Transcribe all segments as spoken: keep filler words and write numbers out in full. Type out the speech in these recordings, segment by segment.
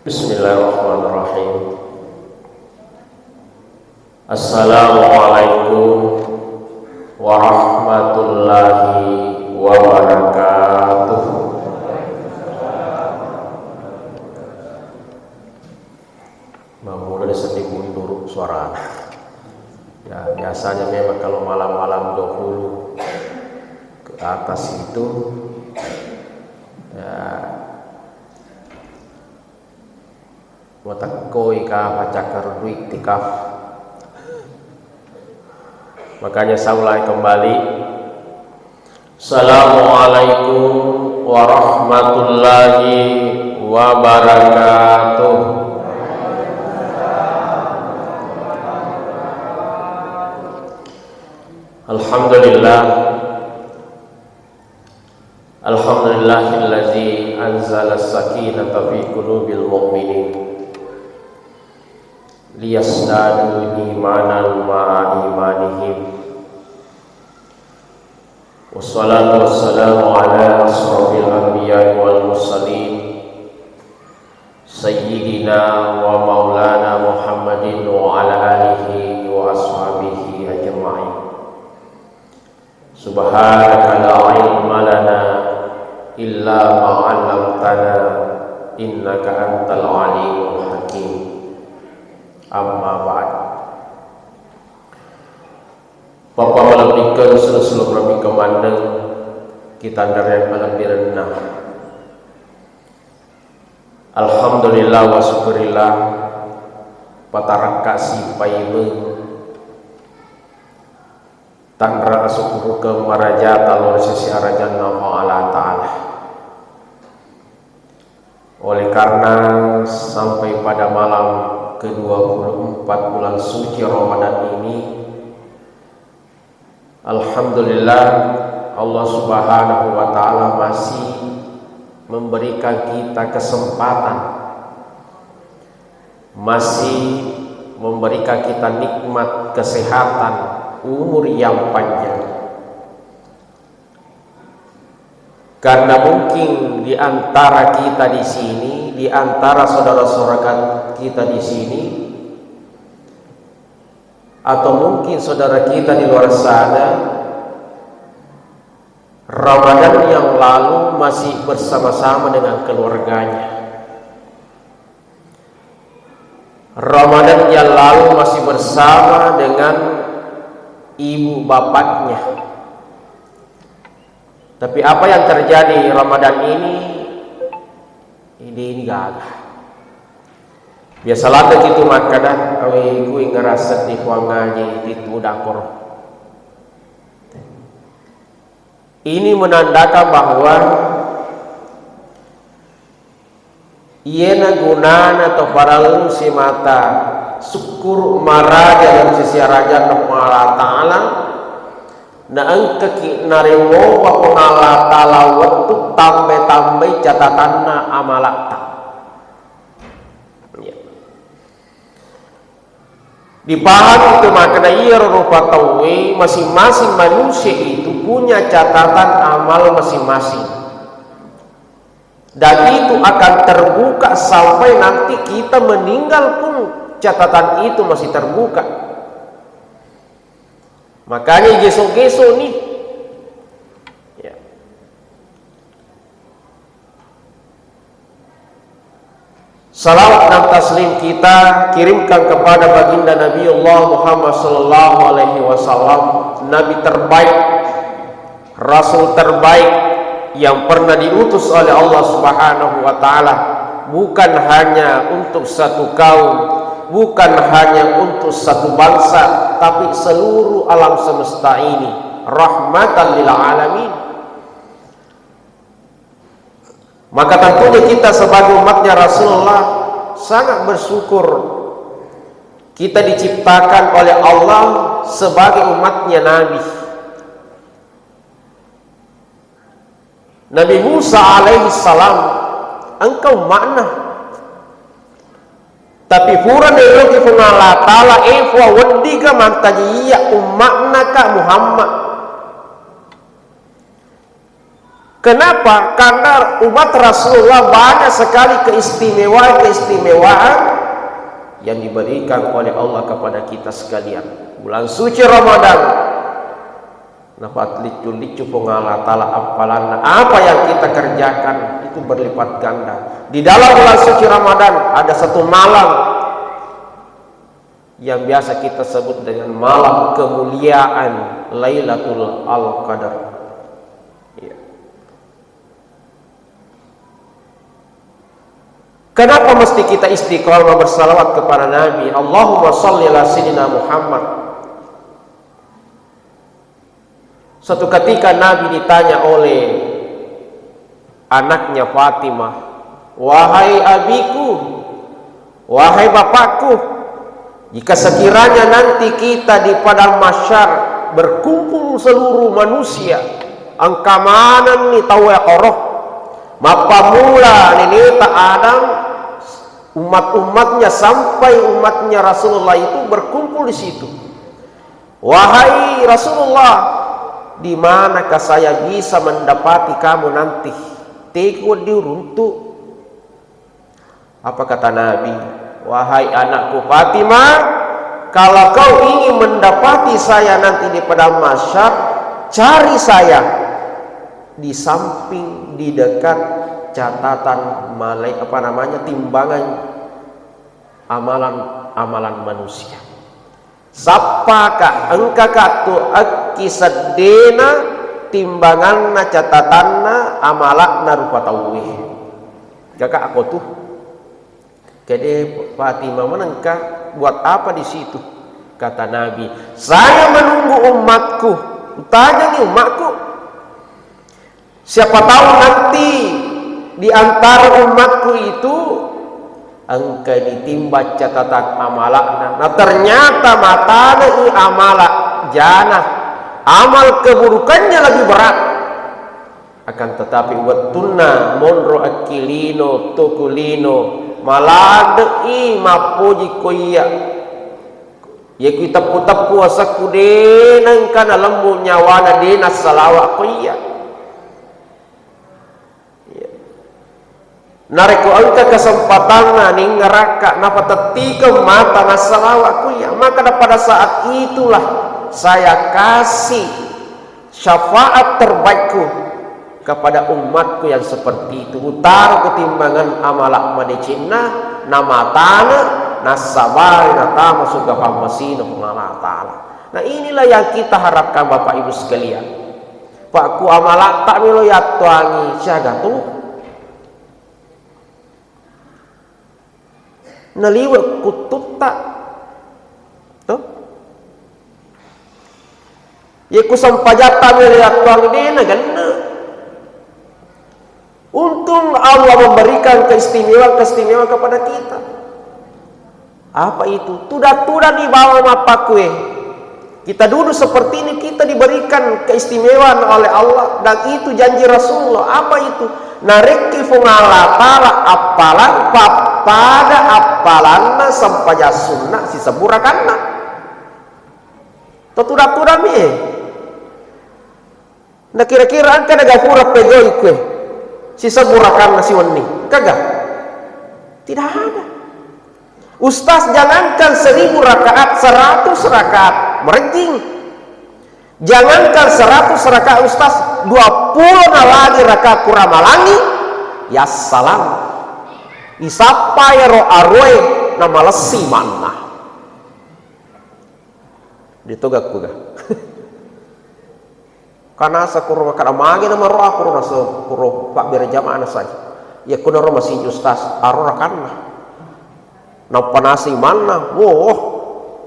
Bismillahirrahmanirrahim. Assalamualaikum warahmatullahi wabarakatuh. Mammula seddi mundur suarana. Ya, biasanya memang kalau malam-malam dua puluh ke atas itu, ya, matekkoi ka pacakkaruddu iktikaf. Makanya saya ulangi kembali. Assalamualaikum warahmatullahi wabarakatuh. Alhamdulillah. Alhamdulillahillazi anzala sakinata fi qulubil mu'minin liyazdadu imanan ma'a imanihim. Wassalatu wassalamu ala asyrafil anbiya'i wal mursalin, sayyidina wa maulana Muhammadin wa ala alihi wa ashabihi ajma'in. Subhanaka la ilma lana illa ma 'allamtana, innaka antal alimul hakim. Amma ba'd. Papa malebbikkeng sulu-sulu rabbi kemandeng, kita ndareng malebbirenna. Alhamdulillah wa syukurillah, patarakka sipaimeng tanra asukkurukeng marajata lao ri sesi arajanna Allah Ta'ala. Oleh karena sampai pada malam kedua puluh empat bulan suci Ramadan ini, alhamdulillah, Allah Subhanahu wa Ta'ala masih memberikan kita kesempatan, masih memberikan kita nikmat kesehatan, umur yang panjang. Karena mungkin di antara kita di sini, di antara saudara-saudara kita di sini, atau mungkin saudara kita di luar sana, Ramadan yang lalu masih bersama-sama dengan keluarganya. Ramadan yang lalu masih bersama dengan ibu bapaknya. Tapi apa yang terjadi Ramadan ini, ini, ini gagal. Biasa ladde itu makkada, awe ku ngerasa di puang ngaji itu dakor. Ini menandakan bahwa iyena gunana to parellu simata sukkuru maraja dari sisi arajanna Puang Allah Ta'ala, na engkaki naremopa Puang Allah Ta'ala wettu tambai-tambai catatanna amalatta. Iya. Dipahami itu makna iyaro rupa tauwe, masing-masing manusia itu punya catatan amal masing-masing. Dan itu akan terbuka sampai nanti kita meninggal pun catatan itu masih terbuka. Makanya geso-geso nih. Ya. Salawat dan taslim kita kirimkan kepada baginda Nabiullah Muhammad sallallahu alaihi wasallam, Nabi terbaik, Rasul terbaik yang pernah diutus oleh Allah Subhanahu wa Ta'ala, bukan hanya untuk satu kaum, bukan hanya untuk satu bangsa, tapi seluruh alam semesta ini, rahmatan lil alamin. Maka tentunya kita sebagai umatnya Rasulullah sangat bersyukur kita diciptakan oleh Allah sebagai umatnya Nabi. Nabi Musa alaihi salam engka umma'na. Tapi pura naeloki Puang Allah Ta'ala, e Puang, weddika mantaji iya umma'na ka Muhammad. Kenapa? Karena umat Rasulullah banyak sekali keistimewaan-keistimewaan yang diberikan oleh Allah kepada kita sekalian. Bulan suci Ramadan, napaliccu-liccu Puang Allah Ta'ala appalanna. Apa yang kita kerjakan itu berlipat ganda. Di dalam bulan suci Ramadan ada satu malam yang biasa kita sebut dengan malam kemuliaan Lailatul Qadar. Ya. Kenapa mesti kita istiqomah bersalawat kepada Nabi? Allahumma salli ala Sayyidina Muhammad. Suatu ketika Nabi ditanya oleh anaknya Fatimah, "Wahai abiku, wahai bapakku, jika sekiranya nanti kita di padang mahsyar berkumpul seluruh manusia, engka manenni tauwe koro, mappamula neneta Adam, umat-umatnya sampai umatnya Rasulullah itu berkumpul di situ." "Wahai Rasulullah, di manakah saya bisa mendapati kamu nanti? Teku diuruntu." Apa kata Nabi? "Wahai anakku Fatimah, kalau kau ingin mendapati saya nanti di padang mahsyar, cari saya di samping, di dekat catatan malai-, apa namanya, timbangan amalan-amalan manusia." Sappaka, engkaka tu akki seddena timbanganna, catatanna, amala'na rupa tauwe. Gaka ako tu. Kede Fatimah, "Menengka, buat apa di situ?" Kata Nabi, "Saya menunggu umatku. Utanyangi umatku. Siapa tahu nanti di antara umatku itu engka ditimba catatan amala'na. Nah, ternyata matanei amala jana, amal keburukannya lebih berat. Akan tetapi, wettunna monro akki lino, toku lino, malade'i mappoji ko iya. Iyaku iteppu-teppu asekku, de nengka nalemmu nyawana, de nassalawa ko iya." Iya. Narekko engka kesempatanna ningngerakka, napatettikeng mata nassalawa ko iya, maka pada saat itulah saya kasih syafaat terbaikku kepada umatku yang seperti itu. Utaro ku timbangan amala madecenna, namatane, nassabari natama surga pammasina Puang Allah Ta'ala. Nah, inilah yang kita harapkan, Bapak Ibu sekalian. Pakku amalatta melo yattuangi siaga tu. Naliwe kuttutta. Toh? Ye kusempajatta melo yattuang de na genne. Untung Allah memberikan keistimewaan-keistimewaan kepada kita. Apa itu? Tudang-tudang ibawa mappakue. Kita duduk seperti ini, kita diberikan keistimewaan oleh Allah, dan itu janji Rasulullah. Apa itu? Narekki Puang Allah Ta'ala appalang, pappada appalanna sempajang sunna sisebbu rakanna. Tatudang-tudang mi, eh. Na kira-kira engka naga pura pegoi kue sisebbu rakanna siwenni? Engkaga? Tidak ada. Ustaz, jangankan seribu rakaat, seratus rakaat, merejing. Jangankan seratus rakaat, Ustaz, dua puluh na lagi rakaat kuramalangi, ya salam. Isappa ero aroe na malessi manna. Ditogakku ga. Kanasa kuro makkada magi na maro aku ro naso kuro pabbere jamaah nasai. Iya kunaro masiji Ustaz, aro rakanna. Nappa nasi manna, woh,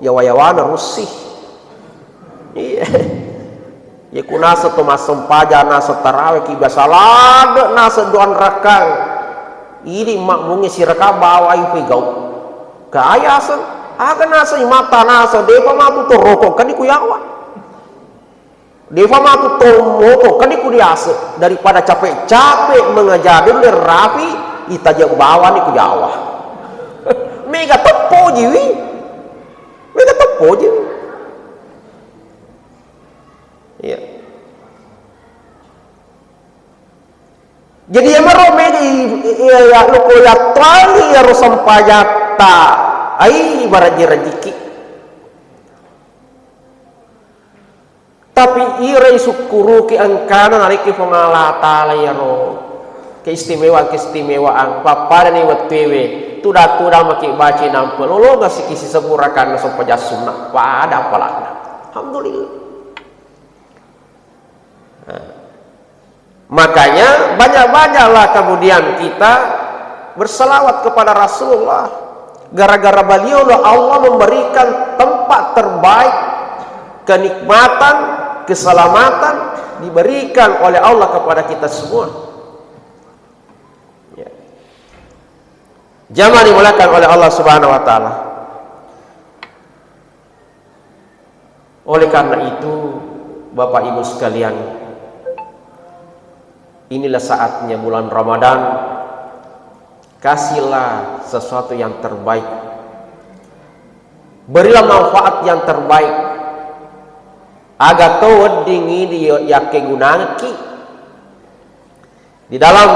yawa-yawana russi. Iya. Iya kunasa to massempajang nasa tarawih ki biasa lade nasa doan rakang. Idi makmungi siraka bawai pegau. Kaya aseng, aga nasa imata nasa, depa matu to rokok kadi ku yawa. Defa matu tommo to, kani ku diase, daripada capek-capek mengajari le rapi, itaje bawani ku Jawa. Mega teppojiwi. Mega teppojiwi. Iya. iya, ya, lo ko yattuangi iyaro sempajatta, ai, baraji-rajiki. Tapi iro isukkuruki engkana narekki Puang Allah Ta'ala iyaro keistimewaan-keistimewaan, pappadani wettuewe, tudang-tudang maki baca nampe lolongasiki sisebbu rakaanna sempajang sunna, pada apalana. Alhamdulillah. Nah. Makanya, banyak-banyaklah kemudian kita berselawat kepada Rasulullah. Gara-gara beliau lah Allah memberikan tempat terbaik, kenikmatan, keselamatan diberikan oleh Allah kepada kita semua. Ya. Jamaah dimuliakan oleh Allah Subhanahu wa Ta'ala. Oleh karena itu, Bapak Ibu sekalian, inilah saatnya bulan Ramadan, kasihlah sesuatu yang terbaik. Berilah manfaat yang terbaik. Aga to wedding idi yakkegunangekki. Di dalam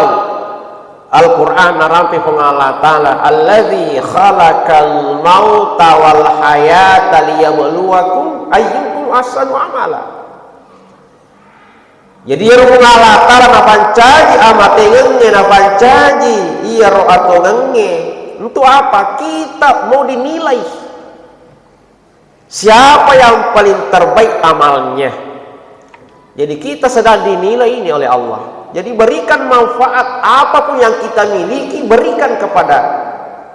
Al-Quran narampe Puang Allah Ta'ala, "Alladzi khalaqal mauta wal hayata liyabluwakum ayyukum ahsanu amala." Jadi, iyaro Puang Allah Ta'ala napancaji amatengengnge, napancaji iyaro atongengnge. Untuk apa? Kita mau dinilai. Siapa yang paling terbaik amalnya? Jadi, kita sedang dinilai ini oleh Allah. Jadi, berikan manfaat apapun yang kita miliki, berikan kepada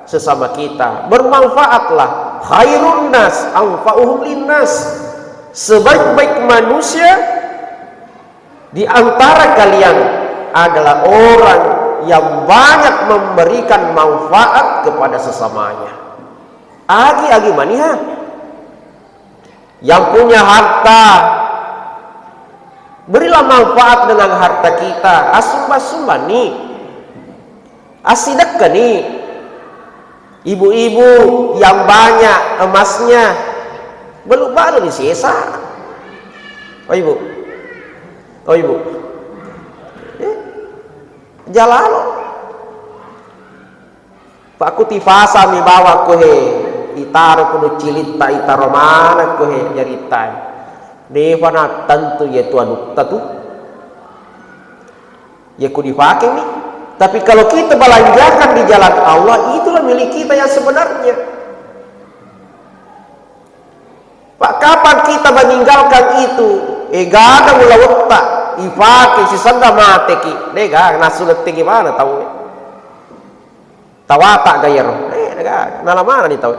sesama kita. Bermanfaatlah. Khairun nas anfa'uhum linnas. Sebaik-baik manusia di antara kalian adalah orang yang banyak memberikan manfaat kepada sesamanya. Agi-agi maniha. Yang punya harta, berilah manfaat dengan harta kita. Asumba-sumbani. Assidekkani. Ibu-ibu yang banyak emasnya, balu-balu ni sesa. Oh, Ibu. Oh, Ibu. Eh, jalalo. Pakkutifasami bawakko he, itaro kudu cilitta, itaro manakko he jaritta. Defa nattentu yetu anutta tu. Ya ku dipakeni. Tapi kalau kita belanjakan di jalan Allah, itulah milik kita yang sebenarnya. Pak, kapan kita meninggalkan itu? Eh, gada mulawetta, ipake sisenna mateki. Dega, nasu dettegi mana tau. Tawata gayaro. Eh, dega, nala mana ni tau.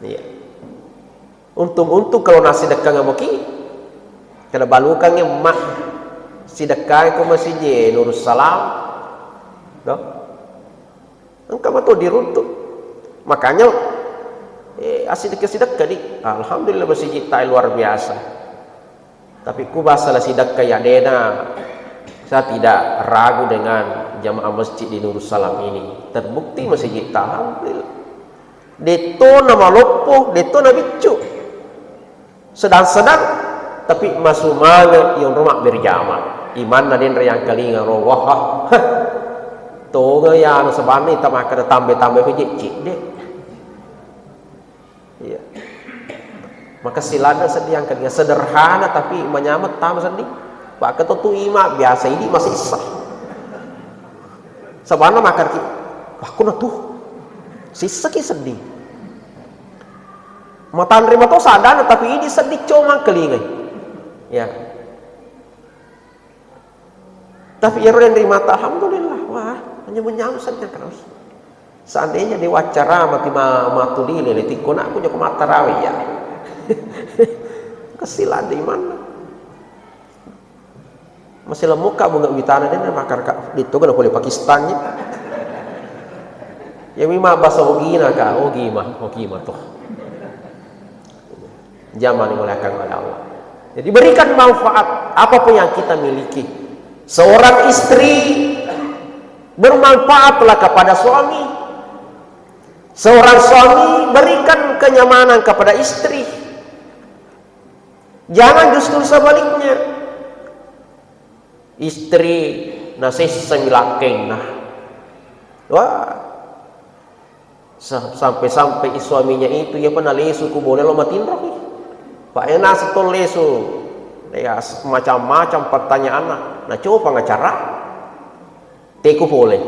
Iya. Untung-untung kalau nasidekkang moki, kada balukang emma sidekkai ko masiji Nurussalam. No? Engka mato diruntu. Makanya, eh, asidekka-sidekka di. Alhamdulillah, masiji tai luar biasa. Tapi ku basa la sidekka ya dena, saya tidak ragu dengan jamaah masjid di Nurussalam ini. Terbukti masiji ta, alhamdulillah. Detto na maloppo, detto na biccu. Sedang-sedang, tapi masumanga yonroma berjama. Imanna denre yang kalinga ro, wah, heh. Tonga ya anu sebanna ita makkeda tambe-tambe ko je, cedde. Iya. Maka silana seddi yang kalinga sederhana tapi manyameng tama seddi. Pakketo tu ima biasa idi masessa. Sabanna makkarki, pakku na tu. Sissaki seddi. Matanre mato sadana, tapi idi seddi coma kelingai. Ya. Tapi iyaro denre mata, alhamdulillah, wah, hanya menyau saja terus. Seandainya di wacara mati ma-, matuli lele tikko nak aku joko mata rawi ya. Kesilan di mana? Masih lemuk kak bunga witana deh, makar kak, itu kan boleh Pakistan ya. Ya memang bahasa ogina kak, ogima, ogima tuh. Jamaah dimuliakan oleh Allah. Jadi berikan manfaat apapun yang kita miliki. Seorang istri, bermanfaatlah kepada suami. Seorang suami, berikan kenyamanan kepada istri. Jangan justru sebaliknya. Istri Nasessami lakkainna. Wah. Sa-, sampai-sampai suaminya itu, iya pa nalesu ku bole lo matinroki. Pak, eh, naseng to lesu. Ya, s-, macam-macam pertanyaanna. Nacoba ngacara. Teku pole.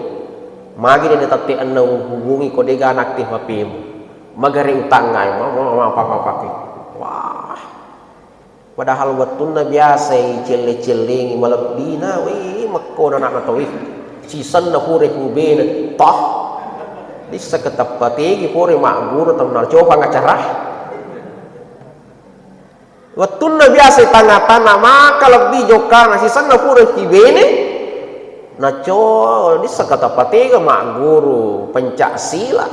Magi de' natette anna hubungi ko de'ga naktif H P-mu. Magare utangngai, ma-, ma-, ma-, apa-apa-apa. Wah. Padahal wettunna biasai celle-cellengi malebbina, weh, mekkona ana'na tauwe. Sisenna pura ku bene, toh. Dissa keteppa tegi pura magguru, tonna coba ngacara. Wettunna biasai tangnga-tangnga maka lebbi jokkana, sisenna pura ki bene, naco, dissa keteppa tega magguru pencak silat,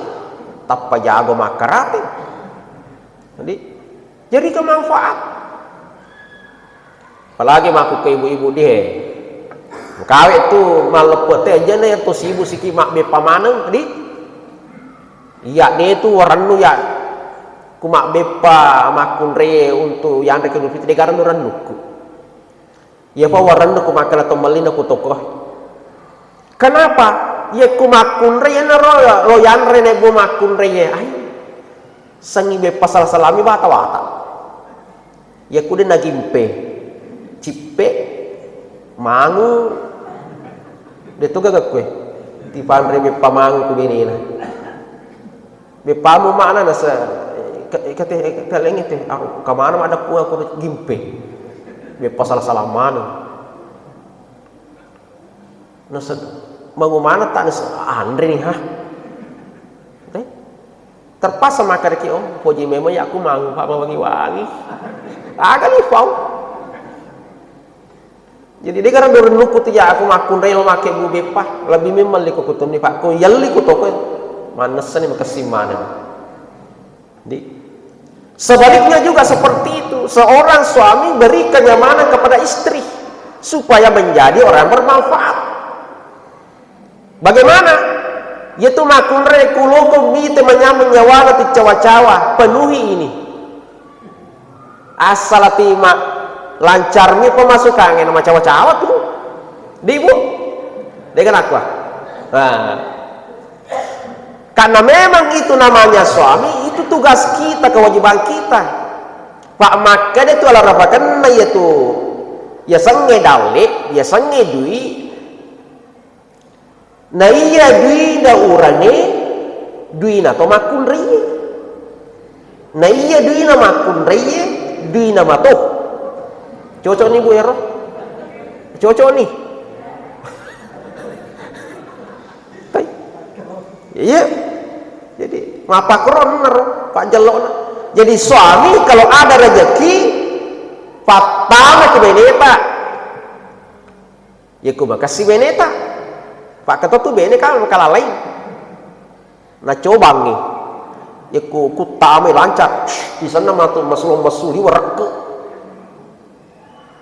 tappa jago makkarate. Jadi, Jadi kemanfaat. Apalagi makkukku ibu-ibu di he. Kawe tu malleppe te ajana ya tu sibuk siki mabbeppa maneng, di. Iya de tu warennu ya. Ku mabbeppa makkunrai untuk yanre ke Idul Fitri, de garennu rennukku. Iya pa warennu ku makkeda to melli na ku toko. Kenapa? Iya ku makkunrai, iya na ro, lo yanre nebo makkunrai, iya. Ai. Sengi beppa sala-salami bata-bata. Iya ku de nagimpe. Cippe, mangu, de tu gaga kue. Tipanre beppa mangu ku benena. Beppamu makna nase-, ke-, kete-, kelengi te, aku kemana madeppu aku gimpe. Beppa sala-sala maneng. Nase-, mangu mana tak nase-, anre ni, ha? Eh? Terpaksa makkadaki, oh, poji memang ya aku mangu, Pak, mawangi-wangi. Aga ni, pau. Jadi, de garennu rennukku tu ya, aku makkunrai lo make bu beppa, lebbi memang liku kutunni, Pak. Ku yalli ku toko, mannessani makessing maneng. Di. Sebaliknya juga seperti itu, seorang suami beri kenyamanan kepada istri supaya menjadi orang yang bermanfaat. Bagaimana? Yaitu makkunrai ku loko mite manyameng nyawana tu cawa-cawa, penuhi ini. Assalati ma-, lancarmi pemasukangnge na macawa-cawa tu. Di, Bu? De gaga nakua. Nah. Karena memang itu namanya suami, itu tugas kita, kewajiban kita. Pak, makkeda tu ala rapakenna iya tu. Iya sengnge dalle, iya sengnge dui. Na iya duina urane, duina to makkunraie. Na iya duina makkunraie, duina mato. Cocok ni, Bu, ero? Cocok ni. Tai. Iya. Jadi, mapakronner, Pak, jellona. Jadi, suami kalau ada rezeki, pattama ke bene, Pak. Yekko makessi beneta, pakkatotu bene kan makalalai. Nacobangngi. Yekko kuttamai lancar, isenna matu massulo-, massuli warekke.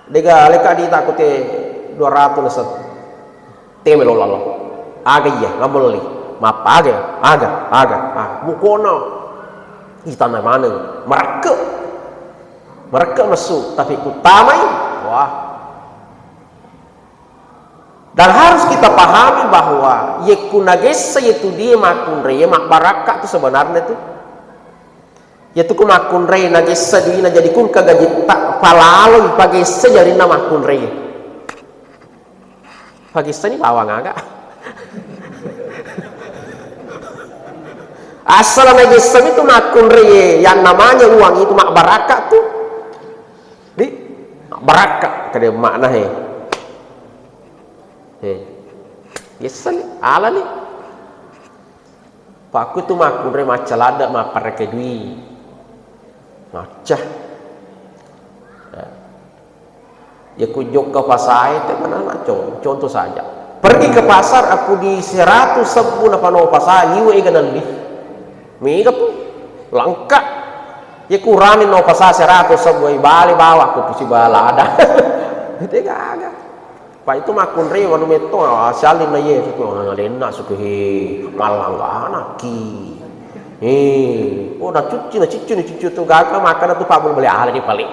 Dega leka dita ko te dua ratus naseng. Te melo lalo. Aga iya, lamelli. Mappa aga, aga, aga. Ah, mukona. Itana maneng. Marekke. Marekke messu, tapi kuttamai. Wah. Dan harus kita pahami bahwa yekku nagessa yetu die makkunraie, mabbarakka tu sebenarnya tu. Yetu ku makkunrai nagessa duina jadi ku engka gajitta, palaloi pagessa jarinna makkunrai. Pagessani bawang aga. Asal nagessami tu makkunrai, yang namanya uang itu mabbarakka tu. Di, barakka, kede makna he. He. Gessani, alani. Pakku tu makkunrai macca ladde, mappareke dui. Macca. Ya. Ya ku jokka pasae te mana con-, contoh saja. Pergi ke pasar aku di seratus sebbu na pano pasae, liwe ega nalli. Mega pu, langka. Ye kurani no pasa seratus sebbu, bale bawa ku pusi balada. Te gaga. Pa itu makkunrai wanu metto, ah, sialin na ye suku, ah, lenna suku he, malanggana ki. He, oh, na cucci, na ciccu, na ciccu tu gaga, makana tu pabul bale ala di pale.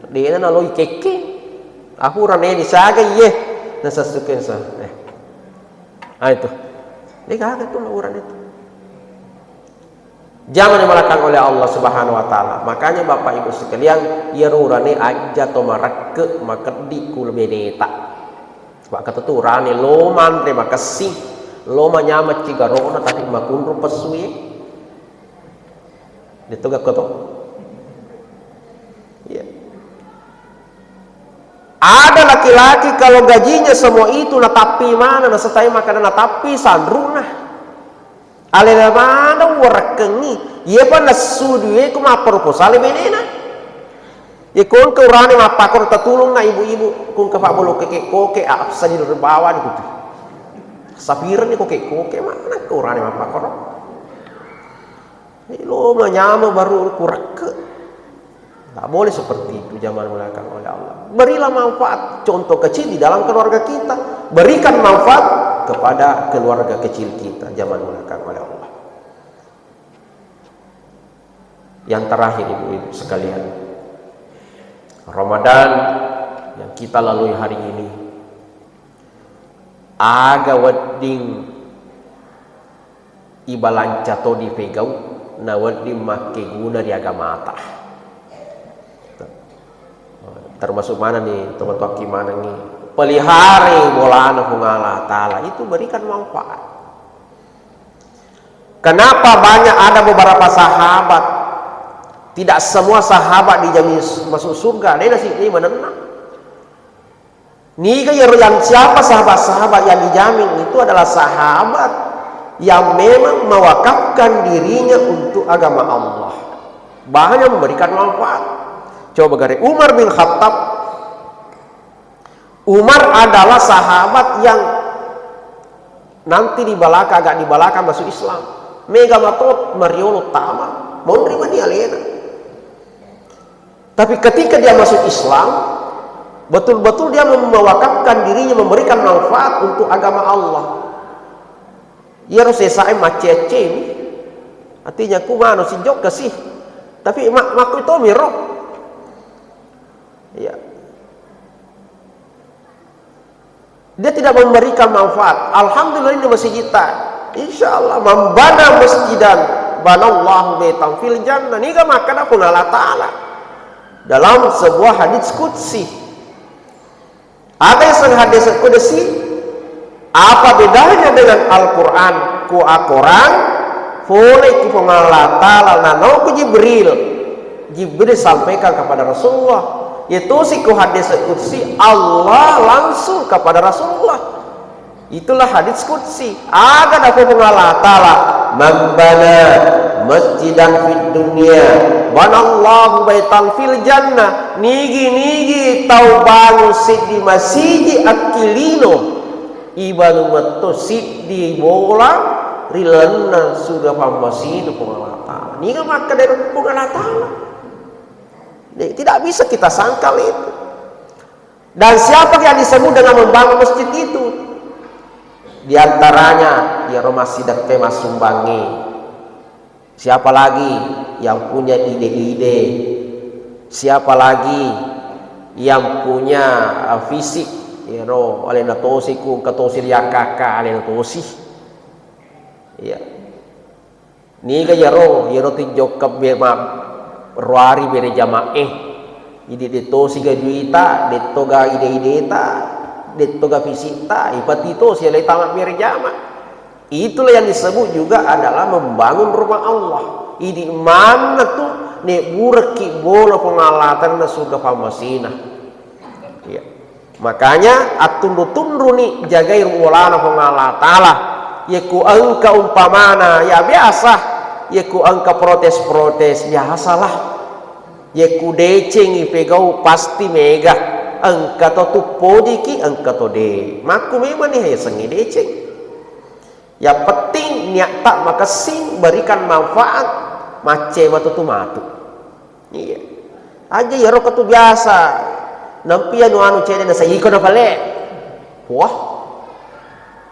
Dena naloi kekke. Aku rane disaga iye. Nasessuke sa. Eh. Ah, itu. Degaga tu urane tu. Jama dimuliakan oleh Allah Subhanahu wa Ta'ala. Makanya, Bapak Ibu sekalian, iyaro urane aja to marekke makeddi ku beneta. Wa kata tu urane lo manre makessing, lo manyameng cigarona, tapi makunru pessue. Deto gakko to? Iya. Ada laki-laki kalau gajinya semua itu natappi mana, nasetai makkeda natappi sanruna. Alena mana uwarekkengi. Iye pa nassu due ku mapproposal benena. Ye ko engka urane mappakoro tatulunga ibu-ibu, ko engka pabbolo keke-koke, ah, saddi ri bawani kutu. Sapireng ni koke-koke, mana engka urane mappakoro. Eh, lo manyameng baru kurekke. Tak boleh seperti itu, jamaah dimuliakan oleh Allah. Berilah manfaat, contoh kecil di dalam keluarga kita. Berikan manfaat kepada keluarga kecil kita, jamaah dimuliakan oleh Allah. Yang terakhir, ibu-ibu sekalian, Ramadan yang kita lalui hari ini, aga wedding ibalanca to dipegau, na wedding makkeguna ri agamata. Termasuk manenni tomatoakki manengngi, pelihara bolana Puang Allah Ta'ala, itu berikan manfaat. Kenapa banyak ada beberapa sahabat, tidak semua sahabat dijamin masuk surga, de nasi ini menenang. Niga iyaro yang siapa sahabat-sahabat yang dijamin itu adalah sahabat yang memang mewakafkan dirinya untuk agama Allah. Bahkan yang memberikan manfaat. Coba gare Umar bin Khattab. Umar adalah sahabat yang nanti di balaka, agak di balaka masuk Islam. Mega matot mariolo tama, monri mani alena. Tapi ketika dia masuk Islam, betul-betul dia mewakafkan dirinya memberikan manfaat untuk agama Allah. Iyaro sesae macce-accemi. Artinya ku mano sijokka sih. Tapi ma-, makku tomiro. Iya. Dia tidak memberikan manfaat. Alhamdulillah ini masjid ta. Insya Allah, "Man bana masjidan, banallahu baitan fil jannah." Niga makkeda Puang Allah Ta'ala dalam sebuah hadits qudsi. Ada yang hadis qudsi, apa bedanya dengan Al-Quran? Ku Al-Quran, pole ku Puang Allah Ta'ala, nano ku Jibril. Jibril sampaikan kepada Rasulullah. Yaitu si ku hadis qudsi, Allah langsung kepada Rasulullah. Itulah hadits qudsi. Aga dappo Puang Allah Ta'ala, "Man bana masjidan fid dunya, banallahu baitan fil jannah." Nigi-nigi tau bangun siddi masiji akkilino, ibanung metto siddi bola ri lalenna surga pammasina Puang Allah Ta'ala. Niga makkeda Puang Allah Ta'ala? Tidak bisa kita sangkal itu. Dan siapa yang disebut dengan membangun masjid itu? Di antaranya, iyaro massidekkai massumbangnge. Siapa lagi yang punya ide-ide? Siapa lagi yang punya, eh, fisik? Iyaro alena tosi ku engka tosi riakkakka, alena tosi. Iya. Niga iyaro, iyaro tu jokka be-, ma-, ruari bere jama'e. Idi de tosi ga juita, de toga ide-ideta, de toga fisitta, ipati tosi alai tama bere jama. Itulah yang disebut juga adalah membangun rumah Allah. Idi manna tu ne burekki bola Puang Allah tanna surga pammasina. Iya. Makanya, attunru-tunruni jagai ruolana Puang Allah Ta'ala. Yekku engka umpamana, ya biasa, yekku engka protes-protes, biasalah. Yekku decengi pegau, pasti mega. Engka to tuppojiki, engka to de. Makku memang ni yasengnge deceng. Yang penting niatta makessing, berikan manfaat, macce matu tu matu. Iya. Aja iyaro ketu biasa. Nampi anu, anu cede nasa iko na pale. Wah.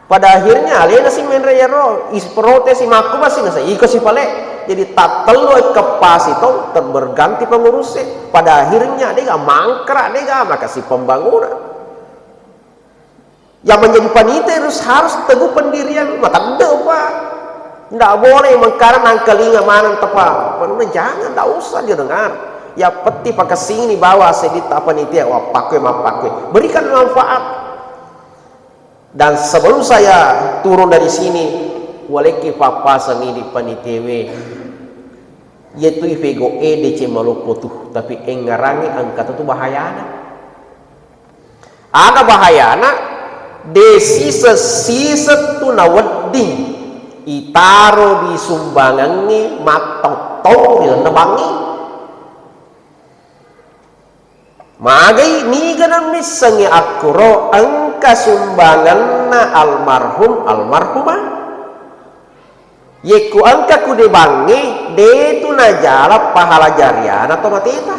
Pada akhirnya alena si menre iyaro, is protes si makku masih nasa iko si pale. Jadi tattellu ekkepasi to ter-, berganti pengurusnya. Pada akhirnya dega mangkrak dega makasi pembangunan. Yang menjadi panitia harus, harus teguh pendirian, matedde, Pak. Ndak boleh mengkara nangkalinga maneng tepa. Menurut jangan, ndak usah didengar. Yang penting pakessingi bawa sedita panitia, wah, pakue, mappakue. Berikan manfaat. Dan sebelum saya turun dari sini, walekki pappasengi di panitiawe. Yaitu ifego e deceng maloppo tu, tapi engngerangi engka tu bahayana. Aga bahayana, de siseng-siseng tu nawedding itaro di sumbangengnge mattottong ri lalenna bangnge. Magai niga nammissengngi akkuro engka sumbangenna almarhum, almarhumah. Yekku engka ku de bangnge, de tu najala pahala jariana to mateta.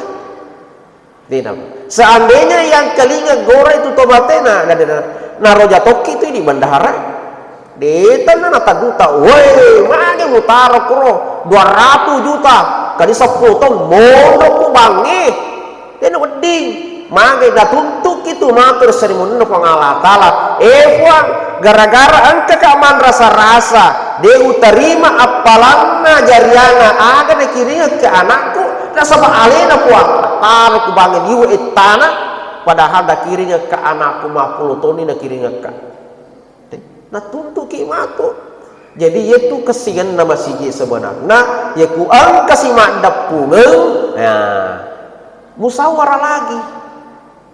Dena. Seandainya yang kelinga gora itu tomatena, na, na, naroja tokki tu di bendahara. Detanna nataduta, woi, mage mutaro kuro, dua ratus juta, kali sepuluh tahun, mondo ku bangnge. Dena wedding, mage natuntuki tu matur seri munna Puang Allah Ta'ala. Eh, Puang, gara-gara engka ka manrasa-rasa, de utarima appalanna jariana aga nakiringekka anakku, nasaba alena Puang, taro ku bangnge liwe ettana, padahal nakiringekka anakku mappulo tonni nakiringekka. Natuntuki matu. Jadi, yetu kessingenna masigi sebenarna, yeku engka si maddeppungeng, nah, musawara lagi.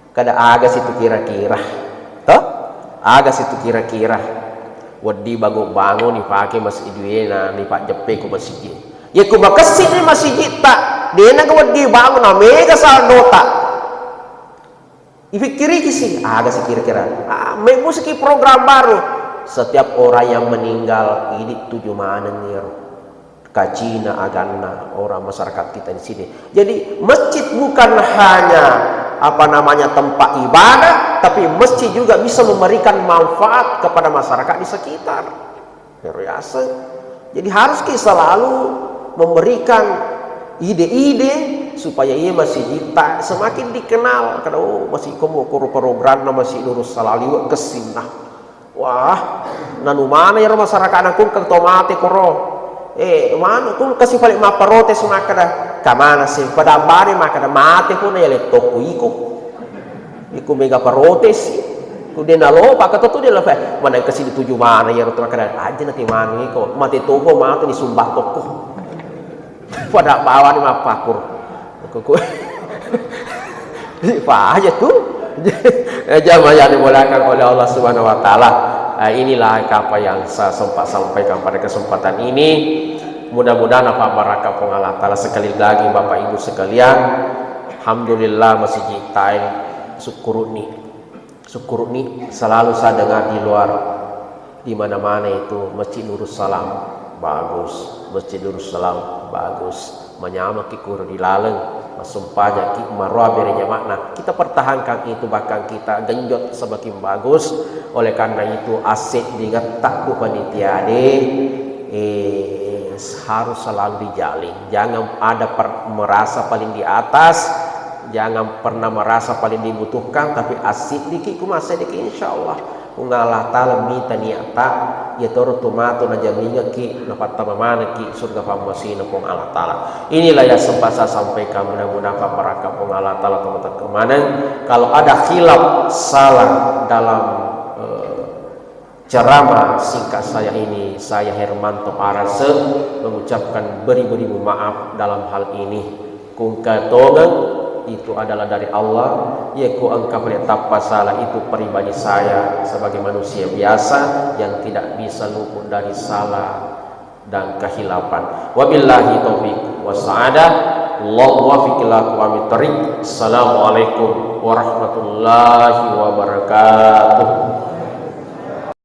Kada aga situ kira-kira. Toh? Aga situ kira-kira. Wedding bangun-bangun ipake masigi duena, ipajjeppe ko masigi. Yeku makessing ni masigitta, dena ga wedding bangun, na mega saldota. Ifikkiriki si, aga si kira-kira. Ah, mebbu siki program baru. Setiap orang yang meninggal, idi tuju maneng iyaro. Kacina aganna orang masyarakat kita di sini. Jadi, masjid bukan hanya, apa namanya, tempat ibadah, tapi masjid juga bisa memberikan manfaat kepada masyarakat di sekitar. Ero yaseng. Jadi, harus ki selalu memberikan ide-ide supaya iya masigi ta semakin dikenal. Kada, oh, masigi ko mo koro programna masigi Nurus Salam liwe kessinna. Wah, nanu mana ero masyarakat na kung ke to mate koro. Eh, mana kung kasi pale mapparotes makkada, kamana si pada bari makkada mate ko na ya lettokku iko. Iku mega protes. Ku de nalo, paka to tu de la fa. Mana kasi dituju mana iyaro tu makkada, aja na tiwani ko. Mate toko matu ni sumba toko. Pada bawani mappakur. Ku, ku. Apa aja tu? Eh, jamaah yang dimuliakan oleh Allah Subhanahu wa Ta'ala. Eh, inilah apa yang saya sempat sampaikan pada kesempatan ini. Mudah-mudahan apa barakah Puang Allah Ta'ala. Sekali lagi, Bapak Ibu sekalian, Alhamdulillah, masigi tai, syukuruni. Syukuruni, selalu saya dengar di luar, di mana-mana itu Masjid Nurus Salam, bagus. Masjid Nurus Salam, bagus. Manyamaki kuro di laleng, massumpajaki, maroa bere jama'na. Kita pertahankan itu, bahkan kita genjot semakin bagus. Oleh karena itu, aset di ngetak ku panitia de, eh, harus selalu dijalin. Jangan ada per-, merasa paling di atas, jangan pernah merasa paling dibutuhkan, tapi asidiki ku massediki, insya Allah. Puang Allah Ta'ala mita niatta, iya toro tu matu najamingekki, napattama manekki surga pammasina Puang Allah Ta'ala. Inilah yang sempat saya sampaikan, mudah-mudahan pabarakka Puang Allah Ta'ala teman-teman maneng. Kalau ada khilaf, salah dalam, eh, ceramah singkat saya ini, saya Hermanto Arase mengucapkan beribu-ribu maaf dalam hal ini. Kungka tongeng itu adalah dari Allah, ya ku engka pale tappa salah itu pribadi saya sebagai manusia biasa yang tidak bisa luput dari salah dan kehilapan. Wabillahi taufiq wa sa'adah. Allahu muwaffiq ila aqwamit thariq. Assalamualaikum warahmatullahi wabarakatuh.